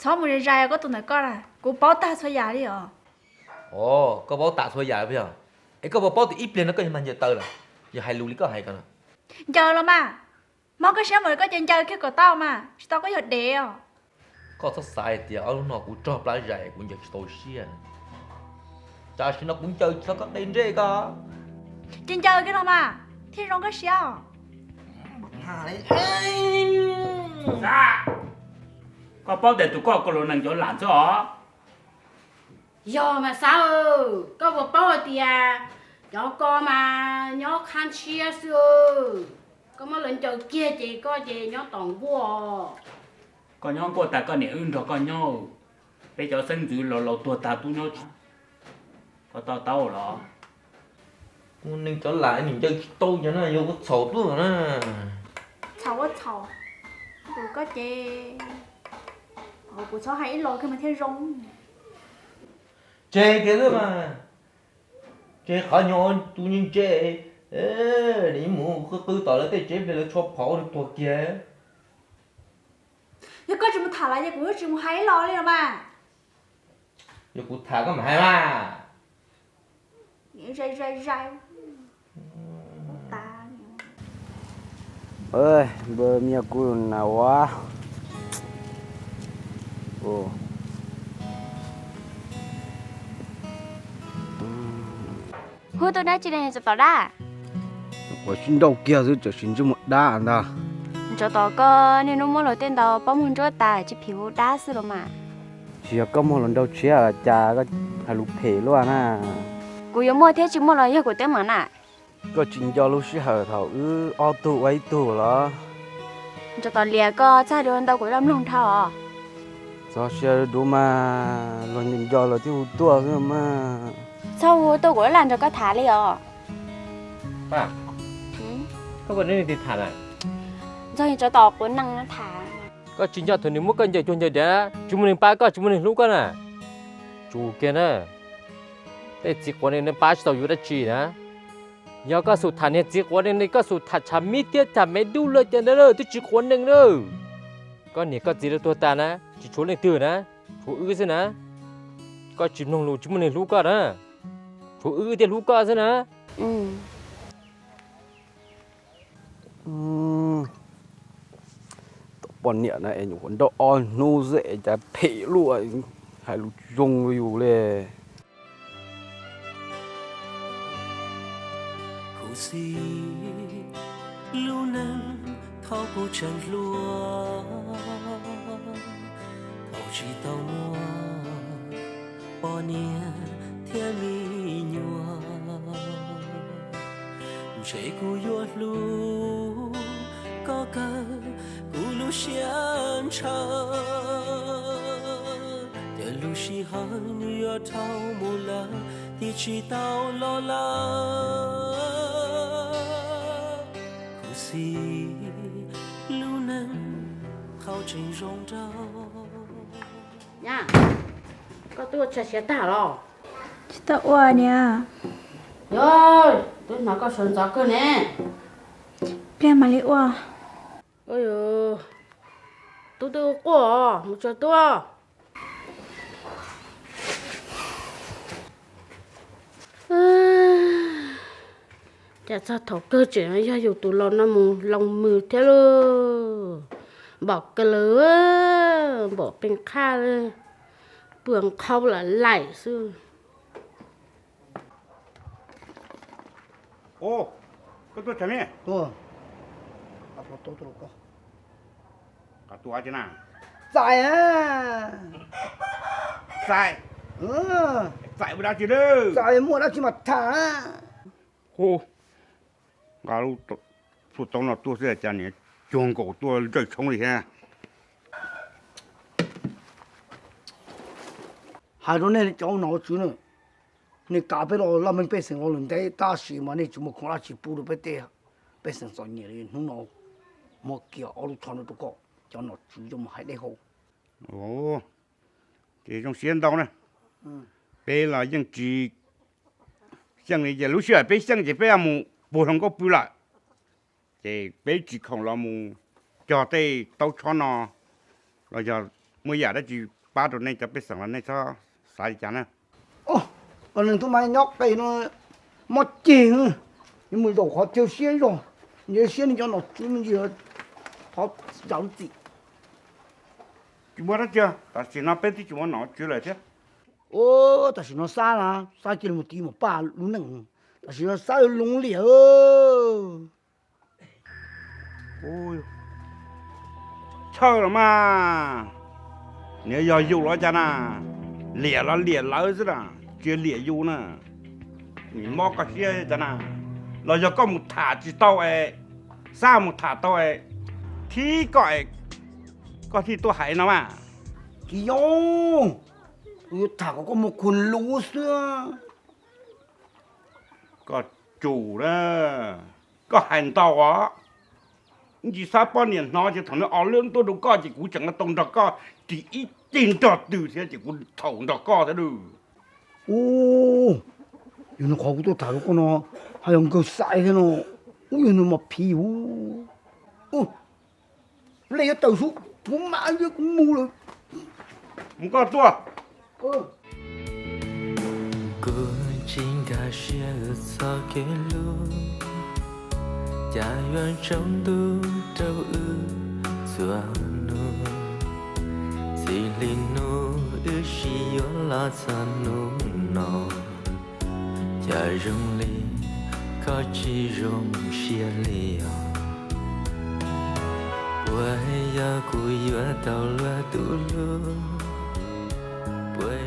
Txhob mus zais zais koj tus ntawm koj na, kuv paub tag txhua yam li os. Os, koj paub tas txhua yam li yog? Es koj puas paub tias ib pliag no koj yuav mag ncaws taw lawm? Yog hais lus li koj hais ko. Ncaws los mas, mob koj siab mus koj ces ncaws kiag kom tau mas, tsis tau koj yog dev os. Koj txhob xav hais tias ob hnub no kuv rog plab zais kuv ncaws tsis tau siab. Tam sim no kuv ncaws tsis tau koj qe ntsej ko. Ces ncaws kiag los mas, thiaj zoo koj siab os. Koj paub tias tus koj ko los neeg cov lam xwb os. Yog mas Xab, koj puas paub hais tias cov ko mas nyob qhab ntshiab xwb. Koj muab lawv ncaws kiag ces koj ces nyob tom nkuaj. Koj nyob nkuaj tas koj niam wb nrog koj nyob, peb cov xeeb ntxwv los laus tuag tag tub nyob. Koj to taub los? Neeg cov lam nim ncaws tsis tau cov no yuav ua txhaum tuaj na. Txhaum ua txhaum, tus koj ces kuv txhob hais ib los kiag mas thiaj zoo. Tseg kiag xwb mas, tseg qhov nyuag tus ntsej ntsej, nim mus qw qw tom lawv tej tsev pliag lawv tshuav phom ua rau tuag kiag. Yog koj tsis mus tham lawv ces kuv tsis mus hais ib los li los mas. Yog kuv tham koj mam hais mas. Zais zais zais. Npawg Mia kuv na ua. Hu tuaj dab tsi ne, tsov tom dab? Ua sib nrauj kiag xwb txawm sis ntsej muag dab ntag. Tsov tom, koj niaj hnub muab luag tej ntawd pob muag ntsuab tas tsis phim hu dab xwb los mas. Tsis yog koj muag luag nrauj tshiab los cas koj hais lus phem luaj na. Kuv yuav muaj thiab tsis muaj los yog kuv teeb meem na. Koj tsis nco lub sij hawm thaum wb ob tug ua ib tug los? Tsov tom liam, koj txhob hais lus ntau kuv yuav mloog dhau os. Txhob siab dub mas, luag nco nco luag thiaj hu tuaj xwb mas. Txhob hu tuaj kuv lam nrog koj tham li os. Paj, koj puas nrog leej twg tham na? Ntxog tsov tom quav neeg tham. Koj tsis nco thaum nws muab koj ncaws cuag ncaws diav, tsis muaj neeg pab koj, tsis muaj neeg hlub koj na. Tsum kiag na, tej txiv quav neeg nej pab tsis tau yus dab tsi na. Yog koj xub tham niag txiv quav neeg ne, koj xub tham tshav mib thiab tham me dub lawm tiag ntawd twb tsis quav neeg na. Koj niam koj txiv lawv tuag tas na, tsis tshuav leej twg na, tshuav wb xwb na. Koj tsis mloog lus tsis muaj neeg hlub koj na, tshuav wb thiaj hlub koj xwb na. Tus poj niam na es nyuam qhuav nrauj ob hnub xwb es cas phem luaj, hais lus zoo yus li. Khuv xim lub neej thaum kuv tseem hluas, thaum tsis tau muaj poj niam thiab me nyuam, ntshe kuv yuav hlub koj kawg kuv lub siab ntshaw. Ces lub sij hawm nws yuav dhau mus lawm, tig tsis tau los lawm. Khuv xim lub neej thaum tseem zoo nraug. Nyab, koj twb ua tshais siav tag los? Tsis tau ua niam. Yog, twb hnov koj sawv ntxov kawg ne. Pliag mam li ua. Tub twb quaj os, mus tsuag tub. Cas txog thaum kawg tseem yog yus tus laus no mus loo mws thiab lauj. Npaum kawg lawm, npaum pees qhaj li, pw nqhaub lam laim xwb. Koj tuaj tsev ne? Txais, txais ua dab tsi? Txais muaj dab tsi mas tham. Hu, nqa lub txhuj taub no tuaj xwb cas niag cuag nkaus tuaj ntsawj tshoob li thiab. Hais rau nej cov nom tswv na, nej kav peb los laj mej pej xeem los lawm ntev tab sis mas nej tsis muaj khoom dab tsi pub rau peb tej pej xeem txom nyem li. Hnub no muab kiag ob lub tsho no rau koj, cov nom tswv coj mus hais dej haus. Ces zoo siab ntau na. Peb los yeej tsis xyeej li, ces lub sij hawm peb xyeej ces peb mus puag hluas nkauj pw lawm. Ces peb tsis khoom los mus cog tej taub tshob no los yog Muaj yam dab tsi pab rau nej cov pej xeem los nej txhob xav li cas na. Os, neeg tub mas nyob qes no mob ceg, yuav mus zaum qhov chaw siab zog, nyias siab neeg cov nom tswv me ntsis, qhov zam txim. Tsis muaj dab tsi, tam sim no peb twb tsis muaj nom tswv lawm thiab. Tam sim no Xab na, Xab cia li mus tiv Mos Paj lub neej, tam sim no Xab loo liam. Txhawj los mas, nws yog yus los cas na, liam los liam lawv xwb na, tsis liam yus na. Nim mob koj siab cas na, los yog koj mus tham tsis tau es, Xab mus tham tau es, thib koj es, koj thiaj tuaj hais no mas. Tsis yog, kuv yuav tham kom koj muaj khuv lub xwb. Koj tsum na, koj hais ntau os. Ntsis Xab poj niam hnov ces thaum nws o lub tuaj rau koj ces kuv tseem tau nrog koj ris ib ceg nrog twg thiab ces kuv thaum nrog koj thiab lawm. Ub, yog nws qhov kuv tuaj tham rau koj no, hais yog nkawg xaiv thiab no, ub yog nws mas phim ub. Ub, lej yuav tawm sub, kuv mam li kuv mus lawm. Mus koj tuaj. Kuv tsis nkag siab wb txoj kev hlub, cas yuav tsaus ntuj rau wb txhua hnub. Txij li hnub wb sib yuav los txog hnub no, cas zoo li koj tsis zoo siab li os. Puas yog kuv yuav tau luag tus hlub? Puas